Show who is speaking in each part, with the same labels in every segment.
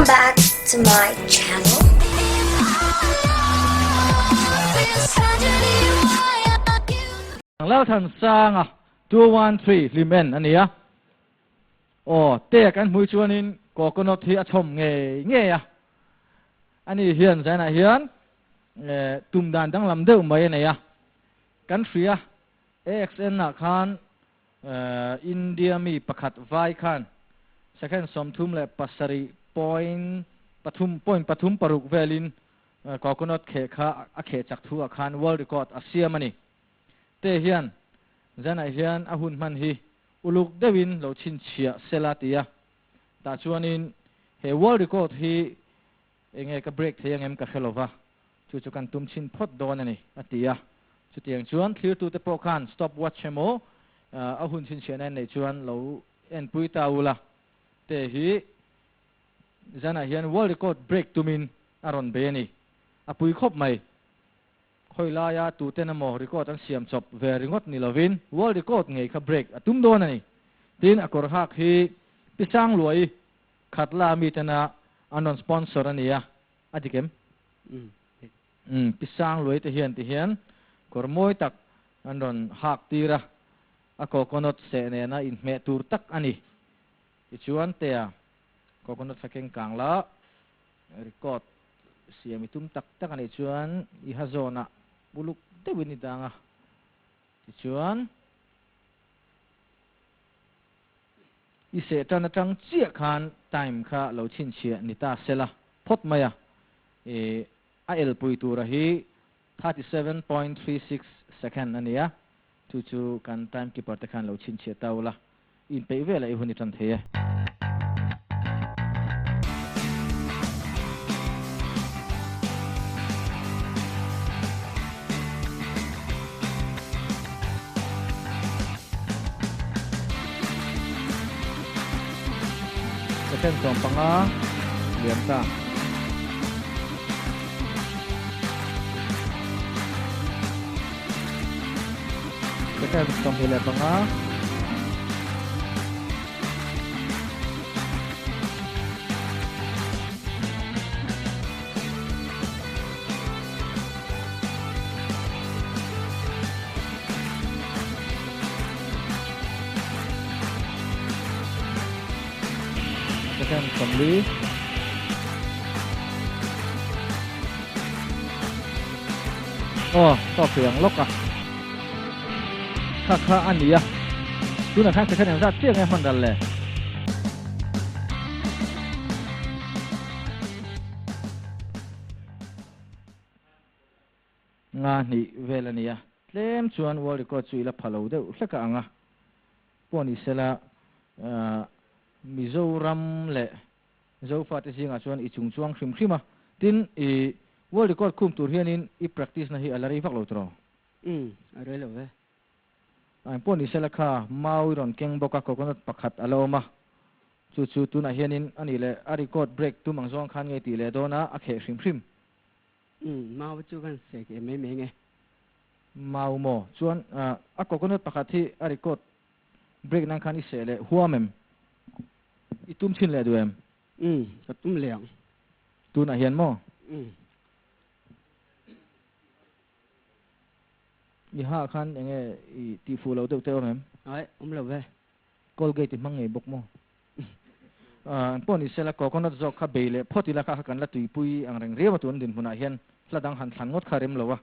Speaker 1: back to my channel.
Speaker 2: Lalthansanga 213 hlimen a ni a. Aw, te kan hmui chuanin coconut hi a chhawm ngei ngei a. Ani hian zainah hian tum dan danglam deuh mai a nei a. Kan hria AXN ah khan India mi pakhat vai khan second 37 point pathum point pathum paruk velin coconut kheh kha a kheh chak thu ah khan world record a siam a ni. Te hian zanah hian a hun hman hi uluk deuhin lo chhinchhiah sela ti a. Tah chuanin he world record hi Enge ka break thei angem ka hre lova, chu chu kan tum chhin phawt dawn a ni, a ti a. Chutiang chuan thlirtute pawh khan stop watch emaw a hun chhinchhiahna en neih chuan lo enpui ta ula, te hi zanah hian world record break tumin a rawn bei a ni. A pui khawp mai. Khawi laia tuten emaw record an siam chawp ve ringawt ni lovin world record ngei kha break a tum dawn a ni. Tin, a kawr hak hi Pi Sangluai Khatla mi tena an rawn sponsor a nia, a dik em? Umm, Pi Sangluai te hian ti hian kawr mawi tak an rawn hak tir a, a coconut seh nena inhmeh tur tak a ni. Tichuan tea coconut kha keng kang la, record siam i tum tak tak a nih chuan i ha zawnah uluk deuhin i dang a, tichuan I seh tan atang chiah khan time kha lo chhinchhiah ni ta sela phawt mai a, i a elpui tura hi 37.36 second a ni a, chu chu kan time keeper te khan lo chhinchhiah ta ula, inpeih velah i hun i tan thei e. Second 15 liam ta. Second 25. Second 40. Aw, tawk thei ang lawk a. Kha kha a ni a. Tunah khan second engzat chiah nge hman ral le? Nga hnih vel a ni a, tlem chuan world record chu i la pha lo deuh hlek a ang a. Pawh ni sela, Mizoram leh Zofate zingah chuan i chung chuang hrim hrim a. Tin, i world record khum tur hianin i practice na hi a la rei vak lo tawh?
Speaker 3: Umm, a rei lo ve.
Speaker 2: Eng pawh ni sela kha mau i rawn keng bawk a, coconut pakhat a la awm a. Chu chu tunah hianin a nih leh a record break tum ang zawng khan ngei tih leh dawn a, a kheh hrim hrim.
Speaker 3: Umm, mau chu kan sawi keh mai mai nge.
Speaker 2: Mau maw? Chuan a coconut pakhat hi a record break nan khan i seh leh huam em? I tum chhin leh duh em?
Speaker 3: Umm, ka tum leh ang.
Speaker 2: Tunah hian maw?
Speaker 3: Umm.
Speaker 2: I ha khan enge i tih fuh loh deuh te awm em?
Speaker 3: Ai, awm lo ve.
Speaker 2: Colgate i hmang ngei bawk maw? An pawh ni sela coconut zawk kha bei leh phawt ila kha kha kan la tuipui ang reng riau a tun dinhmunah hian hla dang han thlan ngawt kha rem lo a,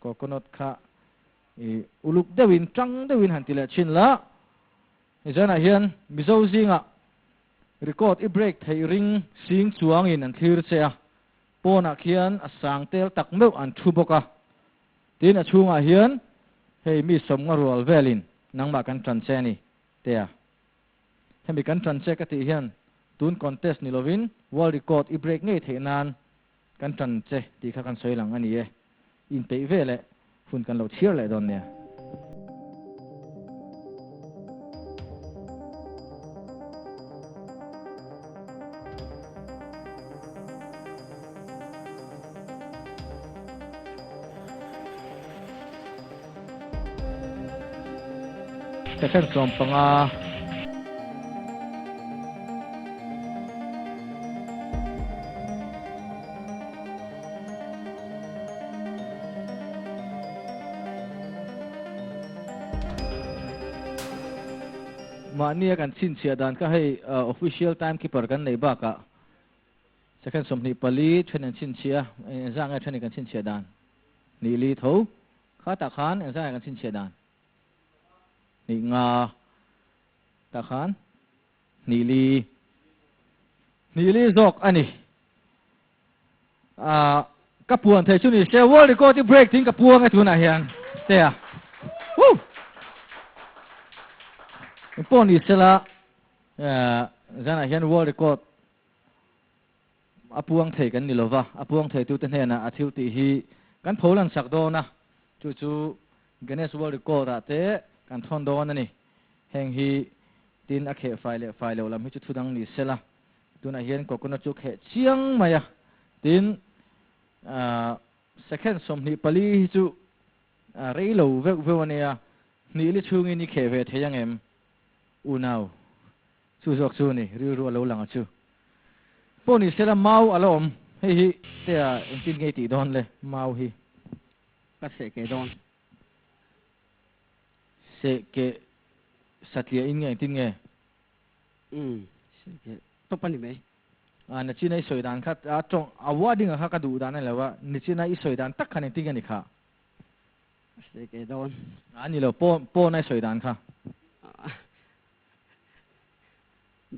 Speaker 2: coconut kha i uluk deuhin tang deuhin han ti leh thin la, nizanah hian Mizo zingah record i break theih ring sing chuangin an thlir che a, pawnah khian a sang tel tak meuh an thu bawk a, tin a chhungah hian hei mi sawmnga rual velin nangmah kan tan che a ni tea. Hemi kan tan che ka tih hian tun contest ni lovin world record i break ngei theih nan kan tan che tih kha kan sawi lang a ni e. Inpeih ve leh hun kan lo chhiar leh dawn nia. Second 15. Mahnia kan chhinchhiah dan kha hei official time keeper kan neih bakah second 24 then an chhinchhiah a, engzah nge then in kan chhinchhiah dan? Hnih li tho kha tah khan engzah nge kan chhinchhiah dan? Hnih nga tah khan hnih li hnih li zawk a ni. Ka puan thei chu ni se world record i break ting ka puang e tunah hian te a. Woo! Pawh ni sela zanah hian world record a puang thei kan ni lova, a puang thei tute hnenah a thil tih hi kan pho lan sak dawn a, chu chu Guinness World Record ah te kan thawn dawn a ni. Heng hi tin a kheh fai leh fai lo lam hi chu thudang ni sela. Tunah hian coconut chu kheh chiang mai a, tin second 24 hi chu rei lo veuh veuh a nia, hnih li chhungin i kheh ve thei ang em? Unau, chu zawk chu ni, rilru a lo lang a chu. Pawh ni sela mau a la awm, hei hi tea engtin nge i tih dawn le, mau hi?
Speaker 3: Ka seh keh dawn.
Speaker 2: Seh keh satliah in nge engtin nge?
Speaker 3: Umm tawp a ni mai.
Speaker 2: A Nichina i sawi dan kha a tawng a wording a kha ka duh dan a ni lo a, Nichina i sawi dan tak khan engtin nge ni kha?
Speaker 3: A sawi keh dawn.
Speaker 2: A ni lo, pawn pawn a i sawi dan kha.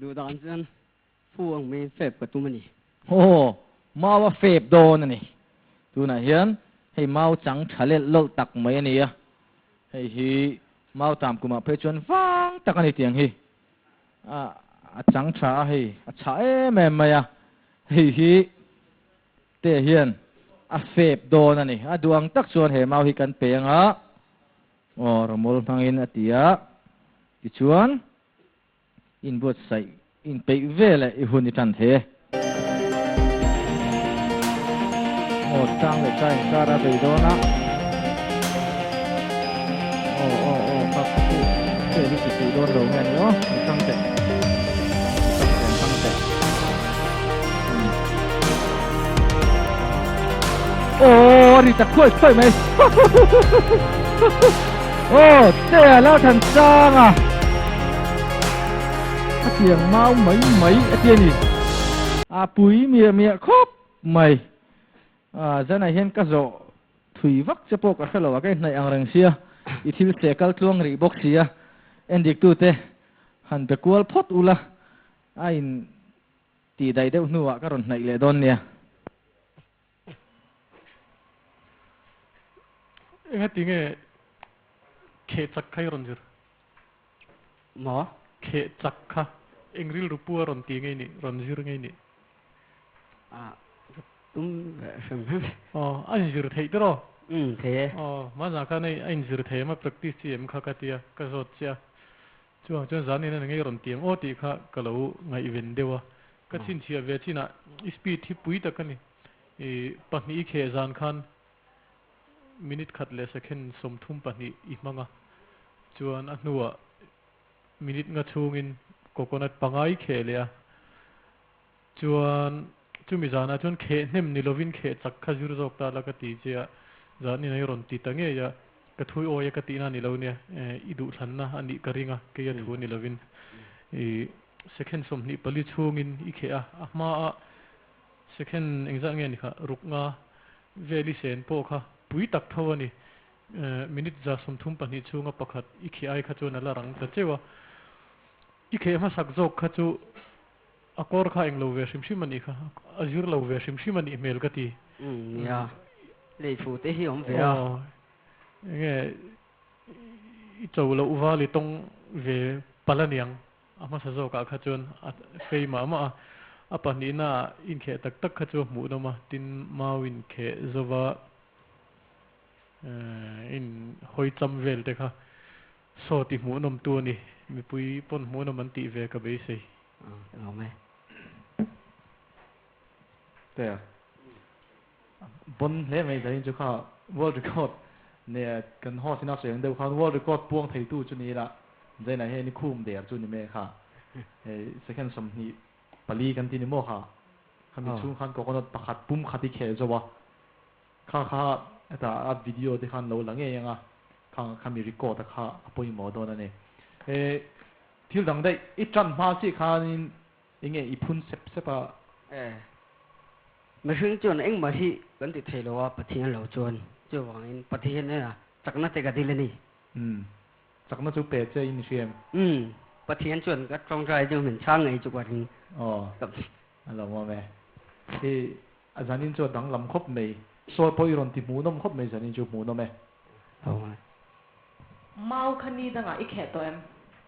Speaker 3: Duh dan chuan fu ang mai fep ka tum a ni.
Speaker 2: Aw, mau a fep dawn a ni. Tunah hian hei mau chang tha lelh lawlh tak mai a ni a, hei hi mau tam kumah phei chuan vang tak a ni tiang hi. A chang tha a hei, a chhah em em mai a, hei hi te hian a fep dawn a ni. A duh ang tak chuan he mau hi kan pe ang a, aw rawmawl hmangin a ti a, tichuan Inbuatsaih inpeih veleh i hun i tan thei e. Aw tlang leh tlang inkar a bei dawn a. Aw aw aw kha chu che hi ti fuh dawn lo nge ni aw an tang teh. An tang teh an tang teh. Aw a ri ta khuai khuai mai. Aw che a lo than chang a. A tiang mau mai mai a ti a ni. A pui miah miah khawp mai. A zanah hian ka zawh thui vak che pawh ka hre lo a, ka inhnaih ang reng sia, i thil che kal tluang rih bawk sia, endiktute han be kual phawt ula, a in tih daih deuh hnuah ka rawn hnaih leh dawn nia.
Speaker 4: Engati nge kheh chak kha i rawn zir?
Speaker 3: Maw?
Speaker 4: Kheh chak kha eng rilru pu a rawn ti ngei nih, rawn zir ngei nih?
Speaker 3: Ah, ka tum ve hrim hrim.
Speaker 4: Aw, a inzir theih tiraw?
Speaker 3: Umm, thei e.
Speaker 4: Aw, hmanah khan hei a inzir thei em a, practice chi em kha ka tia, ka zawt che a. Chuvang chuan zan in a ngei rawn ti ang aw tih kha ka lo ngaihven deuh a. Ka chhinchhiah ve chinah i speed hi pui tak a ni. I pahnih i kheh zan khan minute khat leh second 32 i hmang a. Chuan a hnuah minute nga chhungin coconut panga i kheh leh a. Chuan chumi zanah chuan kheh hnem ni lovin kheh chak kha zir zawk ta la ka ti che a, zan in a i rawn ti ta ngei a, ka thui awi a ka tihna a ni lo nia, i duhthlanna a nih ka ring a, kei a thu ni lovin i second 24 chhungin i kheh a, a hmaa second engzat nge ni kha ruk nga vel i sen pawh kha pui tak tho a ni, minute 132 chhunga pakhat i kheh ai kha chuan a la rang ta cheu a, i kheh hmasak zawk kha chu A kawr kha englo ve hrim hrim a nih kha, a zir lo ve hrim hrim a nih hmel ka ti.
Speaker 3: Umm nia, lei fu te hi awm ve a.
Speaker 4: Aw, enge i cho loh val i tawng ve palh a niang, a hmasa zawkah kha chuan a fei mah mah a, a pahnihna ah inkheh tak tak kha chu a hmuh nawm a, tin mau inkheh zova in hawi cham vel te kha saw ti hmuh nawm tu a ni, mipui pawn hmuh nawm an tih ve ka beisei.
Speaker 3: Ka lawm e.
Speaker 5: Te bon hle mai zain chu kha world record ne kan host ina sawi ang deuh khan world record puang thei tu chu ni ila zainah hian i khum der chu ni mai kha hei second 24 kan ti ni maw kha khami chhung khan coconut pakhat pum khat i kheh zo a kha kha heta a video te khan lo la ngei anga kha khami record a kha a pawimawh dawn a ni. Thil dang daih i tan hma chiah khanin enge i phun sep sep a?
Speaker 3: E. Mihring chuan engmah hi kan ti thei lo a, Pathian lo chuan. Chuvangin Pathian hnenah chakna te ka dil a ni.
Speaker 5: Umm. Chakna chu pe che in i hria em?
Speaker 3: Umm. Pathian chuan ka tawngtai chu min chhang ngei chu ka ring.
Speaker 5: Aw. A lo awm e. I a zanin chu a danglam khawp mai. Sawi pawh i rawn ti hmuhnawm khawp mai zanin chu hmuhnawm e.
Speaker 3: Lo awm e.
Speaker 6: Mau kha ni dangah i kheh tawh em?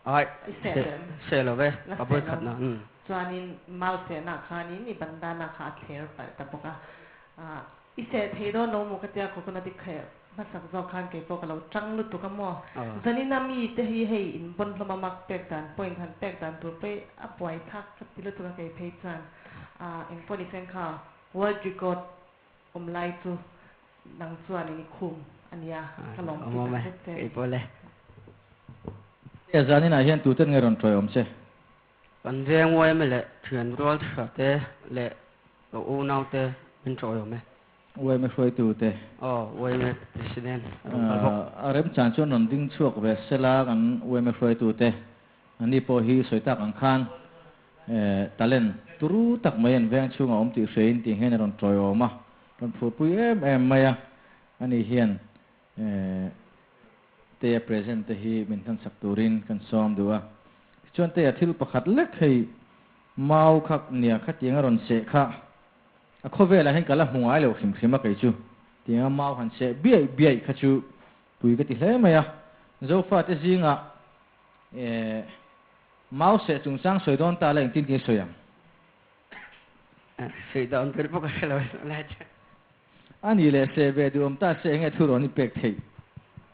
Speaker 3: Ai,
Speaker 6: I seh tawh em?
Speaker 3: Seh lo ve,
Speaker 6: La
Speaker 3: ka
Speaker 6: seh
Speaker 3: vawi
Speaker 6: lo.
Speaker 3: khat na. Umm.
Speaker 6: Chuanin mau sehna khanin i bandana kha a thler palh ta bawk a. Ah, i seh thei dawn lo maw ka tia coconut i kheh hmasak zawk khan kei pawh ka lo tang lutuk a maw. Zanina mi te hi hei in bawn hlawm a mak pek dan point han pek dan tur pawh a buai thlak ka ti lutuk a kei phei chuan. Ah, engpawh ni sen kha world record Awm lai chu nang chuan in i khum a nia, ka lawm pui tak zet che.
Speaker 3: Kei pawh le.
Speaker 2: Tia zanin ah hian tuten nge rawn tawi awm che?
Speaker 3: Kan veng uaime leh thian rual hra te leh ka unau te min tawi awm e.
Speaker 2: Uaime hruaitu te.
Speaker 3: Aw, uaime president a rawn kal bawk.
Speaker 2: A remchan chuan rawn ding chhuak ve sela kan uaime hruaitu te Ani pawh hi sawi tak ang khan talent turu tak mai an veng chhungah awm tih hriain tih hian a rawn tawiawm a, rawn phurpui em em mai a. Ani hian Tea present te hi min hlansak turin kan sawm duh a. Tichuan Tea thil pakhat lek hei mau kha nia khatiang a rawn seh kha a khawvelah hian ka la hmu ngai lo hrim hrim a kei chu. Tianga mau han seh biaih biaih kha chu pui ka ti hle mai a. Zofate zingah Eh, mau seh chungchang sawi dawn ta la engtin tin sawi ang?
Speaker 3: Sawi dawn tur pawh ka hre lo lai chu.
Speaker 2: A nih leh seh ve duhawm ta se enge thu rawn i pek theih?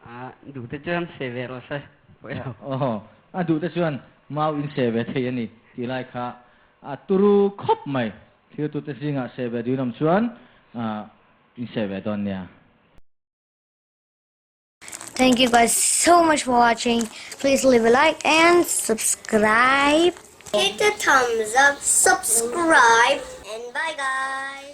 Speaker 3: A duh te chuan seh ve rawh se, pawi lo.
Speaker 2: Aw, a duh te chuan mau in seh ve thei a ni tih lai kha a turu khawp mai. Thiltute zingah seh ve duhin awm chuan in seh ve dawn nia.
Speaker 1: Thank you guys so much for watching. Please leave a like and subscribe. Hit the thumbs up, subscribe, and bye guys.